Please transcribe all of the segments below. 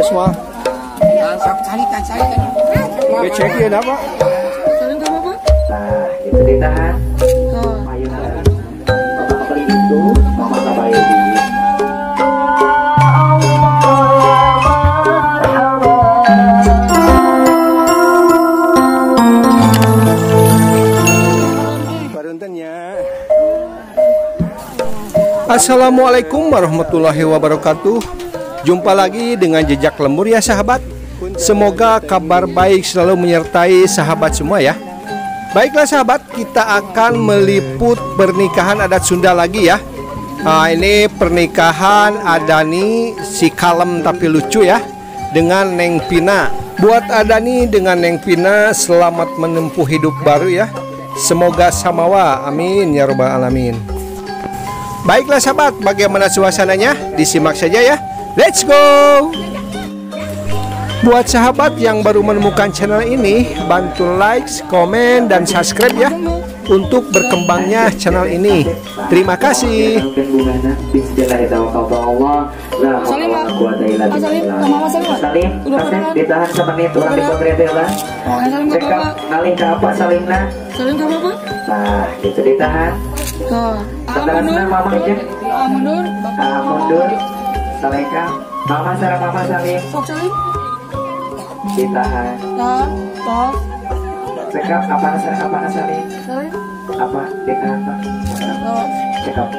Geus mah. Sok carikan. Becek ieu na, Pak. Salim ka Bapak. Nah, itu ditahan. Ayo, Bapak kembali itu, Mama kembali di. Assalamualaikum warahmatullahi wabarakatuh. Jumpa lagi dengan Jejak Lembur ya sahabat. Semoga kabar baik selalu menyertai sahabat semua ya. Baiklah sahabat, kita akan meliput pernikahan adat Sunda lagi ya. Nah, ini pernikahan Adani si kalem tapi lucu ya, dengan Neng Pina. Buat Adani dengan Neng Pina, selamat menempuh hidup baru ya. Semoga samawa, amin ya robbal alamin. Baiklah sahabat, bagaimana suasananya? Disimak saja ya. Let's go! Buat sahabat yang baru menemukan channel ini, bantu like, komen, dan subscribe ya untuk berkembangnya channel ini. Terima kasih. Salim, Salim, Mama Salim. Salim, ditahan semenit urang dipotret heula. Salim ka Bapak. Ngalih ka apa salimna? Salim ka Bapak. Nah, gitu ditahan. Tuh. Mundur, mama aja. Mundur. Mundur. Assalamualaikum. Mama sareng mama salim. Sok salim. Ditahan. Nah, tos. Cekap apa sareng apa salim? Salim. Apa ditahan, Pak? Cekap.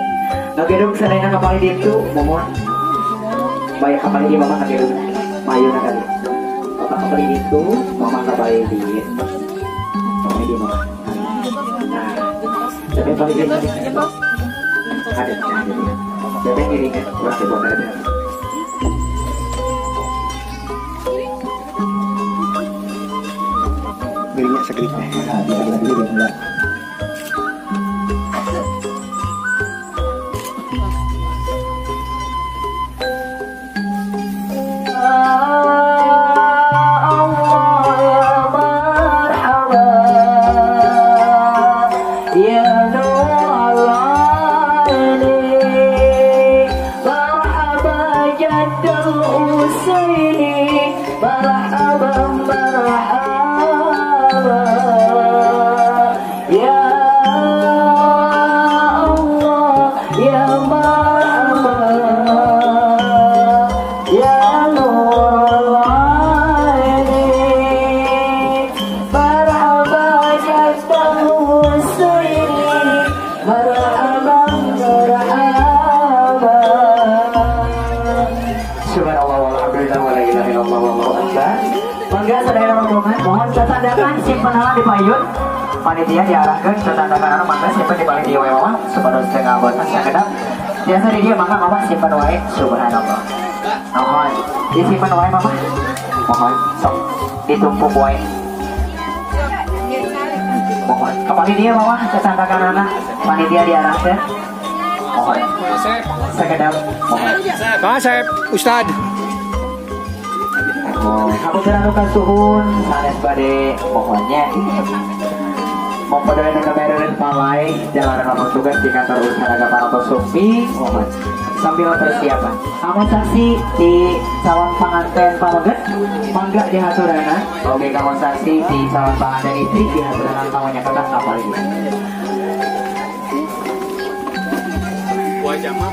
Ngagedung sadayana kapal di ditu, mohon. Baik kapal di mama ngagedung. Mayuna kali. Bapak kapal di ditu, mama kapal di. Mama di mama. Nah, tapi paling di ada, ada. Siapa yang ngiringnya? Kurang dibongkar ada. Ngiringnya sekelip. Nah, mohon catandakan simpenalan di payun panitia diarahkan catandakan anu mangga simpen di balik di wae mama supados teu ngabotan sakedap biasa di dieu mangga mama simpen wae subhanallah mohon disimpen wae mama mohon sok ditumpuk wae mohon kembali dia mama catandakan anak panitia diarahkan mohon sakedap mohon Kasep Ustad. Hapunten anu kasuhun sanes bade mohonnya mempedana kamera palai jalanan lamun tugas di kantor usaha Panoto Supi mohon sambil persiapan amun saksi di calon panganten pameget mangga dihaturana oke kamu saksi di calon panganten istri dihaturana kamu nyaketan kapal ieu wajah mah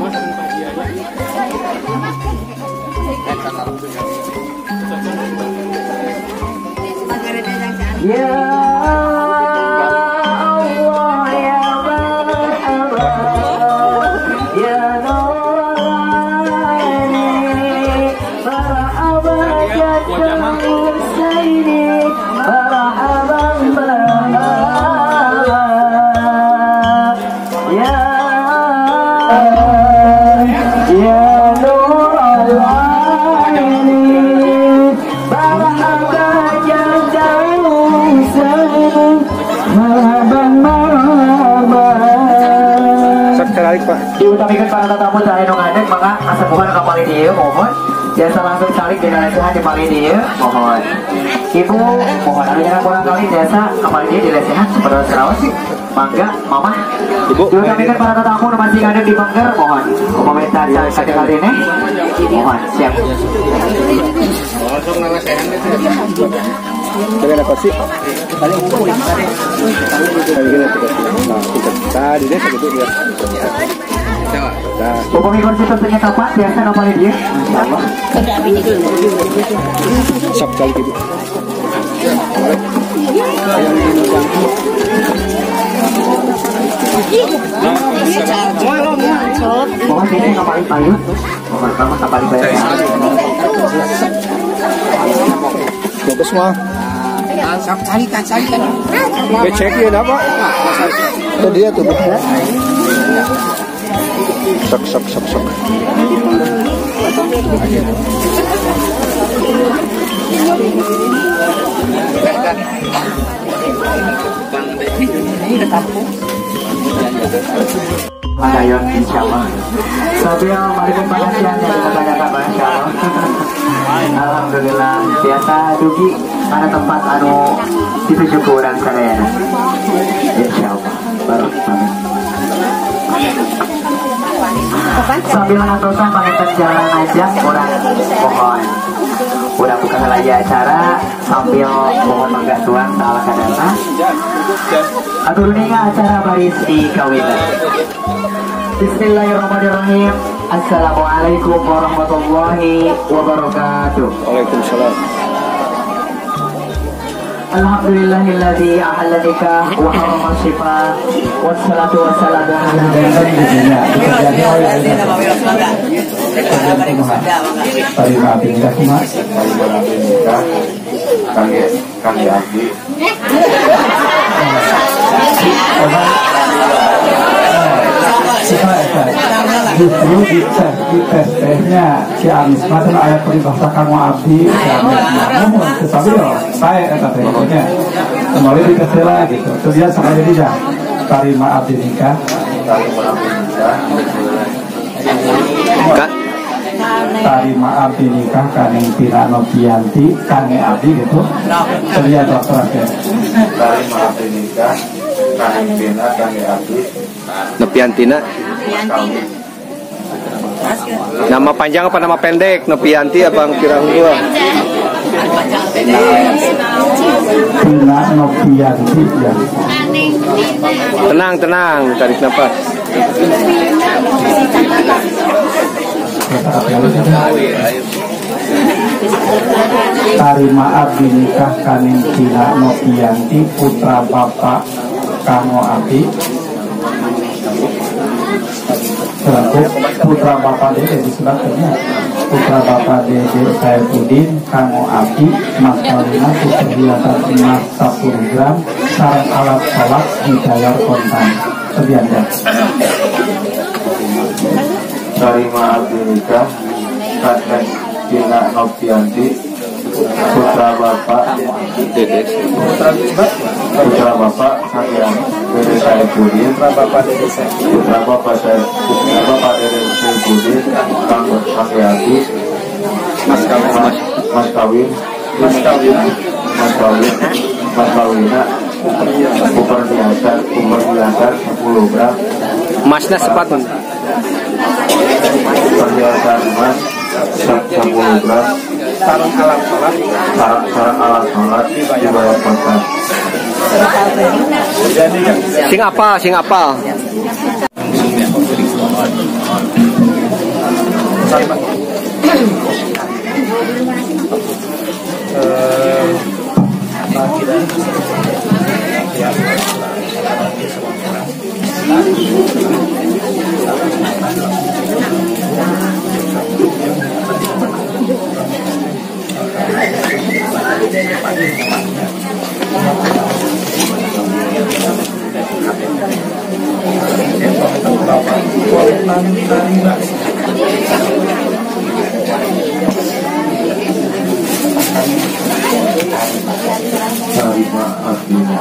sareng Pak Kiai. Ya Allah ya marhaba ya nurani marhaba jadda Husaini marhaba marhaba ya ya diutamikan para tetamu cahaya nu ngadeg maka asepuhan ka palih dieu mohon jasa langsung calik dina lesehan di palih dieu mohon ibu mohon anu jangan kurang kali jasa ka palih dieu dilesehan supados raos. Mangga, Mama. Ibu. Juga kami kan para tetamu masih ada di bangker, mohon. Komentar kali kali ini. Mohon, siap. Tadi deh segitu ya. Upami kursi tentunya kapan biasa nopalnya dia? Insyaallah. Sok kali ibu. Mohon ini kapali payu. Mohon kamu kapali payu. Bagus mah. Becek ya apa? Itu dia tuh. Sok sok sok sok. Magayon insyaallah. Sambil mari pembahasan yang kebanyakan insyaallah. Alhamdulillah biasa dugi mana tempat anu dituju ke urang sadayana. Insyaallah. Baru amin. Sambil ngantosan panginten jalan aja urang mohon. Urang buka lagi acara sambil mohon mangga tuang salah kadana. Atur ninga acara baris di kawinan. Bismillahirrahmanirrahim. Assalamualaikum warahmatullahi wabarakatuh. Waalaikumsalam. Alhamdulillahilladzi ahalla nikah wa harrama syifa. Wassalatu wassalamu ala justru di tes tehnya si Anis macam ayat peribahasa kamu abdi namun tetapi yo saya eta teh pokoknya kembali di tes lah gitu itu dia sama jadi ya tarima abdi nikah tarima abdi nikah kaning Tina Novianti kange abdi gitu itu dia dokter ya tarima abdi nikah kaning Tina kange abdi Noviantina. Nama panjang apa nama pendek? Novianti abang kira gua. Tina Novianti ya. Tenang, tenang, tarik nafas. Tarima abdi nikah kaning Tina Novianti putra bapak Kanggo Abdi selaku putra bapak Dede disebutnya putra bapak Dede Saipudin Kanggo Abdi mas kawina perhiasan emas 10 gram sareng alat sholat dibayar kontan sekian ya. Tarima abdi nikah kaning Tina Novianti putra bapak Dede putra bapak Sakyang Dede Saipudin putra bapak Dede Saipudin Kanggo Sakyati mas kawin mas kawina perhiasan 10 gram masnya sepatu perhiasan emas 10 gram sarang alat sholat dibayar kontan. Sing apa, sing apa? Tarima abdinya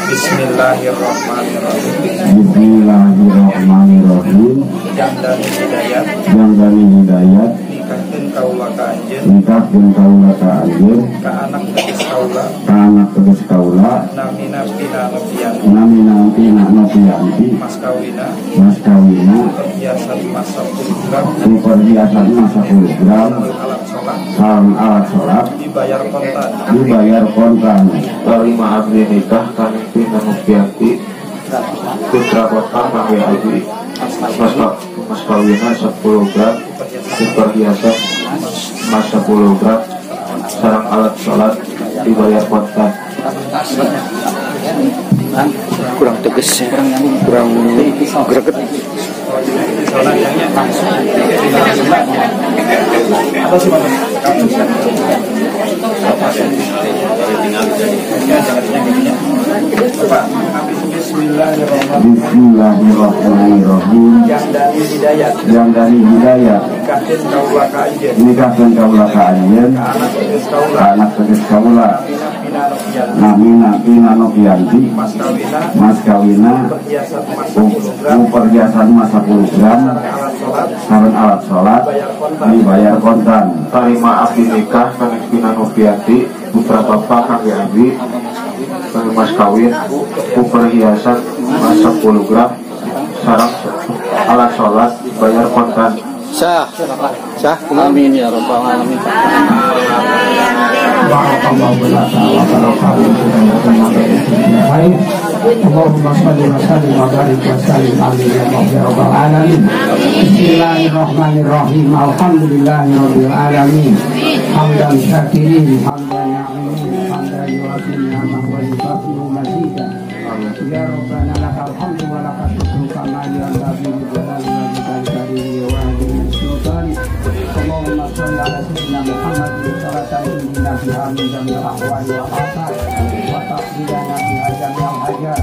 Bismillahirrahmanirrahim. Bismillahirrahmanirrahim. Jangdani Hidayat, Jangdani Hidayat, nikahkeun kaula ka anjeun, nikahkeun kaula ka anjeun, ka anak teges kaula, ka anak teges kaula, namina Pina Nopianti, namina Pina Nopianti, mas kawina, mas kawina, perhiasan emas 10 gram, perhiasan emas 10 gram, alat sholat, sareng alat sholat, dibayar kontan, dibayar kontan. Tarima abdi nikah ka Pina Nopianti, putra bapak Mangge Abi, mas kawina 10 gram, perhiasan emas 10 gram, sarang alat sholat, dibayar kontan. Kurang tegas ya, kurang greget. Bismillahirrahmanirrahim. Jangdani Hidayat, Jangdani Hidayat, nikahkeun kaula ka anjeun, nikahkeun kaula ka anjeun, ka anak teges kaula, ka anak teges kaula, namina Pina Nopianti, mas kawina, mas kawina, perhiasan emas 10 gram, perhiasan emas 10 gram, sareng alat sholat, sareng alat sholat, dibayar kontan. Tarima abdi nikah ka Pina Nopianti, putra bapak Kangge Abi, mas kawin perhiasan emas 10 gram, sarang alat sholat, dibayar kontan. Sah, sah. Amin ya rabbal alamin. Allahumma shalli wa sallim wa barik wa sallim alaihi ya rabbal alamin. Bismillahirrahmanirrahim. Alhamdulillahirabbil alamin. Hamdan syakirin, hamdan na'imin, hamdan yuafi ni'amahu wa yukafi'u mazida. Ya rabbana lakal hamdu wa lakal syukru kama yanbaghi li jalali wajhikal karim wa 'azimi sultanik. Allahumma shalli ala sayyidina Muhammad salatan tunjina biha min jami'il ahwali wal afat wa taqdilana biha jami'al hajat.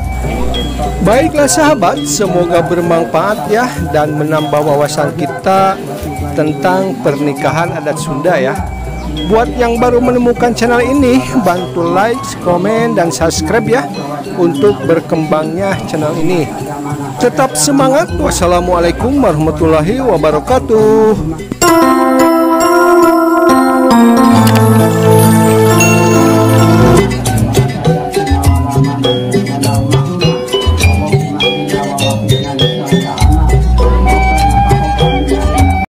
Baiklah sahabat, semoga bermanfaat ya dan menambah wawasan kita tentang pernikahan adat Sunda ya. Buat yang baru menemukan channel ini, bantu like, komen, dan subscribe ya untuk berkembangnya channel ini. Tetap semangat. Wassalamualaikum warahmatullahi wabarakatuh.